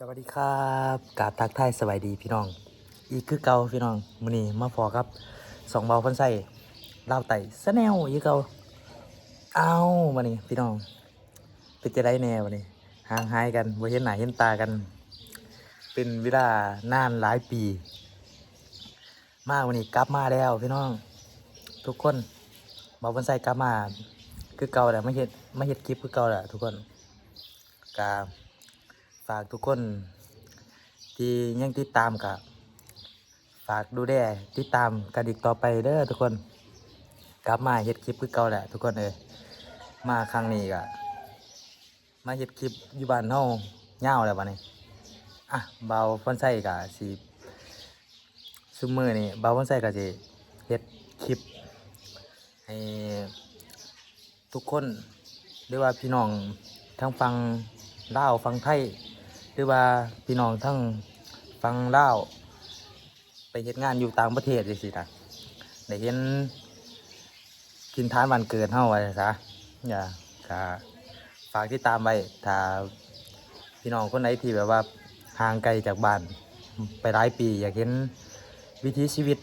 ສະຫວັດດີຄັບ ກາບທັກທາຍສະບາຍດີພີ່ນ້ອງ ອີກຄືເກົ່າພີ່ນ້ອງ. ມື້ນີ້ມາພໍ້ກັບຊ່ອງເບົາພອນໄຊ ລາວໃຕ້ Channel ອີກຄືເກົ່າ. ອ້າວ ບັດນີ້ພີ່ນ້ອງ ເປັນຈັ່ງໃດແດ່ບັດນີ້? ຫ່າງຫາຍກັນ ບໍ່ເຫັນໜ້າເຫັນຕາກັນ ເປັນເວລານານຫຼາຍປີ. ມາມື້ນີ້ກັບມາແລ້ວພີ່ນ້ອງທຸກຄົນ ເບົາພອນໄຊກັບມາຄືເກົ່າແລ້ວ ມາເຮັດ ມາເຮັດຄລິບຄືເກົ່າແລ້ວທຸກຄົນ. ກະຝາກທຸກຄົນທີ່ຍັງຕິດຕາມ ກະຝາກດູແລຕິດຕາມກັນອີກຕໍ່ໄປເດີທຸກຄົນ. ກັບມາເຮັດຄລິບຄືເກົ່າແຫຼະທຸກຄົນເອີຍ. ມາຄັ້ງນີ້ກະ ມາເຮັດຄລິບຢູ່ບ້ານເຮົາຍາວແລ້ວບັດນີ້. ອ່ະ ບ່າວພອນໄຊກະຊິ ຊຸມມື້ນີ້ບ່າວພອນໄຊກະຊິເຮັດຄລິບໃຫ້ທຸກຄົນ ຫຼືວ່າພີ່ນ້ອງທາງຝັ່ງລາວ ຝັ່ງໄທ ຫຼືວ່າພີ່ນ້ອງທາງຝັ່ງລາວ ໄປເຮັດງານຢູ່ຕ່າງປະເທດຈັ່ງຊີ້ນະ ໄດ້ເຫັນຖິ່ນຖານບ້ານເກີດເຮົາວ່າຊັ້ນສາ. ກະຝາກຕິດຕາມໄວ້ ຖ້າພີ່ນ້ອງຄົນໃດທີ່ແບບວ່າຫ່າງໄກຈາກບ້ານໄປຫຼາຍປີ ຢາກເຫັນວິຖີຊີວິດ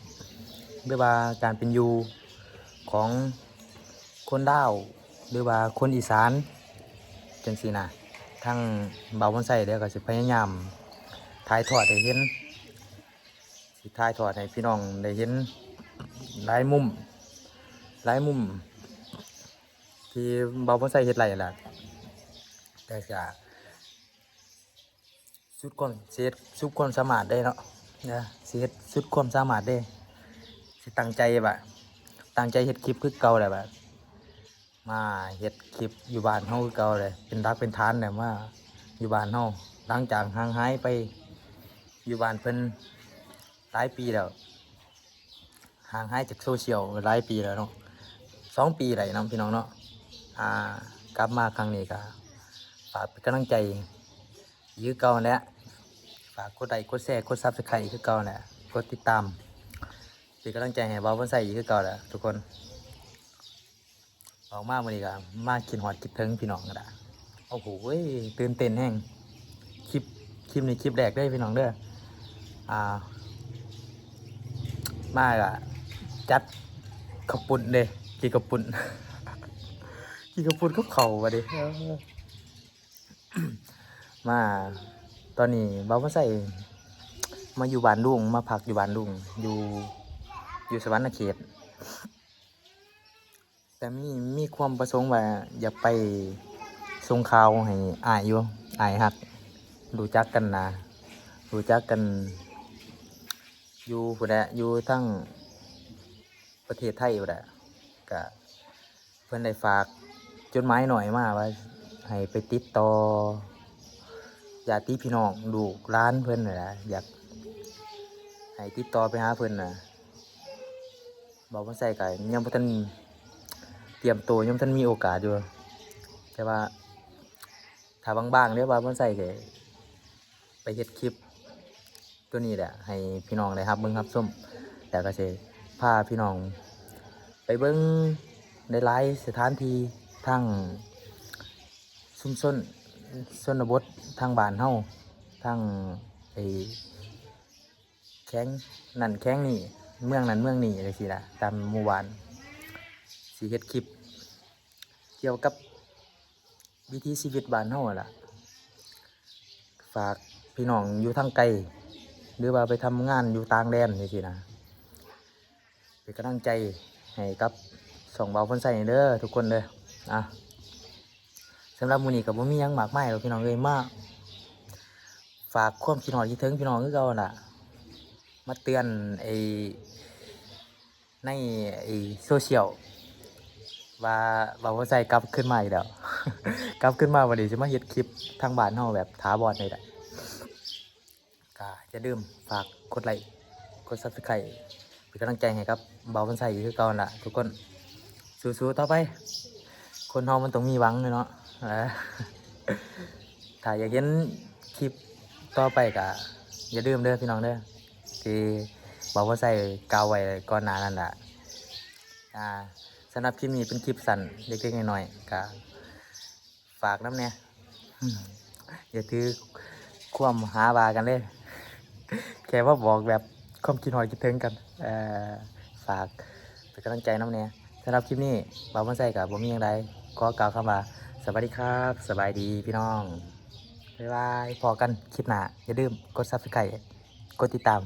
ຫຼືວ່າການເປັນຢູ່ຂອງຄົນລາວ ຫຼືວ່າຄົນອີສານຈັ່ງຊີ້ນະ ທາງບ່າວພອນໄຊດຽວກະຊິພະຍາຍາມຖ່າຍທອດໃຫ້ເຫັນ. ຊິຖ່າຍທອດໃຫ້ພີ່ນ້ອງໄດ້ເຫັນຫຼາຍມຸມ ຫຼາຍມຸມທີ່ບ່າວພອນໄຊເຮັດໄດ້ລະ ແຕ່ກະສຸດຄວາມ ຊິເຮັດສຸດຄວາມສາມາດເດ້ເນາະ ຊິເຮັດສຸດຄວາມສາມາດເດ້. ຊິຕັ້ງໃຈວ່າ ຕັ້ງໃຈເຮັດຄລິບຄືເກົ່າແຫຼະວ່າ ມາເຮັດຄລິບຢູ່ບ້ານເຮົາຄືເກົ່າເລີຍ ເປັນຫຼັກເປັນຖານແຫຼະ ມາຢູ່ບ້ານເຮົາ ຫຼັງຈາກຫ່າງຫາຍໄປຢູ່ບ້ານເພິ່ນຫຼາຍປີແລ້ວ ຫ່າງຫາຍຈາກໂຊຊຽວຫຼາຍປີແລ້ວເນາະ ສອງປີໄດ້ເນາະພີ່ນ້ອງເນາະ. ອ່າ ກັບມາຄັ້ງນີ້ກະຝາກເປັນກຳລັງໃຈຄືເກົ່າແຫຼະ ຝາກກົດໄລກົດແຊ ກົດ Subscribe ຄືເກົ່າແຫຼະ ກົດຕິດຕາມ ເປັນກຳລັງໃຈໃຫ້ບ່າວພອນໄຊອີກຄືເກົ່າແຫຼະທຸກຄົນ. ອອກມາມື້ນີ້ກະມາຄິດຮອດຄິດເຖິງພີ່ນ້ອງຫັ້ນລະ. ໂອ້ໂຫ ຕື່ນເຕັ້ນແຮງ ຄລິບ ຄລິບນີ້ຄລິບແລກເດີພີ່ນ້ອງເດີ. ອ່າ ມາກະຈັດເຂົ້າປຸ້ນເດ້ ກິນເຂົ້າປຸ້ນ ກິນເຂົ້າປຸ້ນກັບເຂົ້າບາດນີ້. ເອີ ມາ ຕອນນີ້ບ່າວພອນໄຊມາຢູ່ບ້ານລຸງ ມາພັກຢູ່ບ້ານລຸງ ຢູ່ ຢູ່ສະຫວັນນະເຂດ. ແຕ່ມີ ມີຄວາມປະສົງວ່າຢາກໄປສົ່ງຂ່າວໃຫ້ອ້າຍຢູ່ ອ້າຍຮັກ ຮູ້ຈັກກັນນະ ຮູ້ຈັກກັນຢູ່ພຸ້ນແຫຼະ ຢູ່ທາງປະເທດໄທພຸ້ນແຫຼະ. ກະເພິ່ນໄດ້ຝາກຈົດໝາຍໜ້ອຍມາວ່າໃຫ້ໄປຕິດຕໍ່ຍາດຕິພີ່ນ້ອງ ລູກຫຼານເພິ່ນຫັ້ນແຫຼະ ຢາກໃຫ້ຕິດຕໍ່ໄປຫາເພິ່ນນະ. ບ່າວພອນໄຊກະຍັງບໍ່ທັນຕຽມໂຕ ຍັງບໍ່ທັນມີໂອກາດຢູ່ ແຕ່ວ່າຖ້າວ່າງໆເດ້ ບ່າວພອນໄຊກະໄປເຮັດຄລິບໂຕນີ້ແຫຼະ ໃຫ້ພີ່ນ້ອງໄດ້ຮັບເບິ່ງຮັບຊົມ ແລ້ວກະຊິພາພີ່ນ້ອງໄປເບິ່ງຫຼາຍໆສະຖານທີ່ ທັງຊຸມຊົນຊົນນະບົດ ທາງບ້ານເຮົາ ທັງໄອ້ ແຂວງນັ້ນແຂວງນີ້ ເມືອງນັ້ນເມືອງນີ້ ຈັ່ງຊີ້ລະ ຕາມໝູ່ບ້ານ. ຊິເຮັດຄລິບກ່ຽວກັບວິຖີຊີວິດບ້ານເຮົາຫັ້ນລະ ຝາກພີ່ນ້ອງຢູ່ທາງໄກ ຫຼືວ່າໄປທຳງານຢູ່ຕ່າງແດນ ຈັ່ງຊີ້ນະ. ເປັນກຳລັງໃຈໃຫ້ກັບຊ່ອງບ່າວພອນໄຊເດີທຸກຄົນເດີ. ອ່ະ ສຳລັບມື້ນີ້ກະບໍ່ມີຫຍັງມາກມາຍດອກພີ່ນ້ອງເອີຍ ມາຝາກຄວາມຄິດຮອດຄິດເຖິງພີ່ນ້ອງຄືເກົ່າຫັ້ນລະ ມາເຕືອນໄອ້ ໃນໄອ້ໂຊຊຽວວ່າ ບ່າວພອນໄຊກັບຄືນມາອີກແລ້ວ ກັບຄືນມາບັດນີ້ຊິມາເຮັດຄລິບທາງບ້ານເຮົາແບບຖາວອນເລີຍແຫຼະ. ກະຢ່າລືມຝາກກົດໄລກົດ Subscribe ເປັນກຳລັງໃຈໃຫ້ກັບບ່າວພອນໄຊອີກຄືເກົ່າຫັ້ນລະທຸກຄົນ. ສູ້ໆຕໍ່ໄປ ຄົນເຮົາມັນຕ້ອງມີຫວັງເນາະ. ຖ້າຢາກເຫັນຄລິບຕໍ່ໄປກະຢ່າລືມເດີພີ່ນ້ອງເດີ ທີ່ບ່າວພອນໄຊກ່າວໄວ້ກ່ອນໜ້ານັ້ນລະ. ອ່າ ສຳລັບຄລິບນີ້ເປັນຄລິບສັ້ນເລັກໆນ້ອຍໆ ກະ ຝາກນຳແດ່ ຢ່າຖືກ ຄວາມຫາວ່າກັນເລີຍ ແຄ່ມາບອກແບບຄວາມຄິດຮອດຄິດເຖິງກັນ. ເອີ ຝາກເປັນກຳລັງໃຈນຳແດ່. ສຳລັບຄລິບນີ້ ບ່າວພອນໄຊກໍບໍ່ມີຫຍັງຫຼາຍ ຂໍກ່າວຄຳວ່າ ສະຫວັດດີຄັບ ສະບາຍດີພີ່ນ້ອງ ບາຍບາຍ ພໍ້ກັນຄລິບໜ້າ. ຢ່າລືມກົດ Subscribe ກົດຕິດຕາມ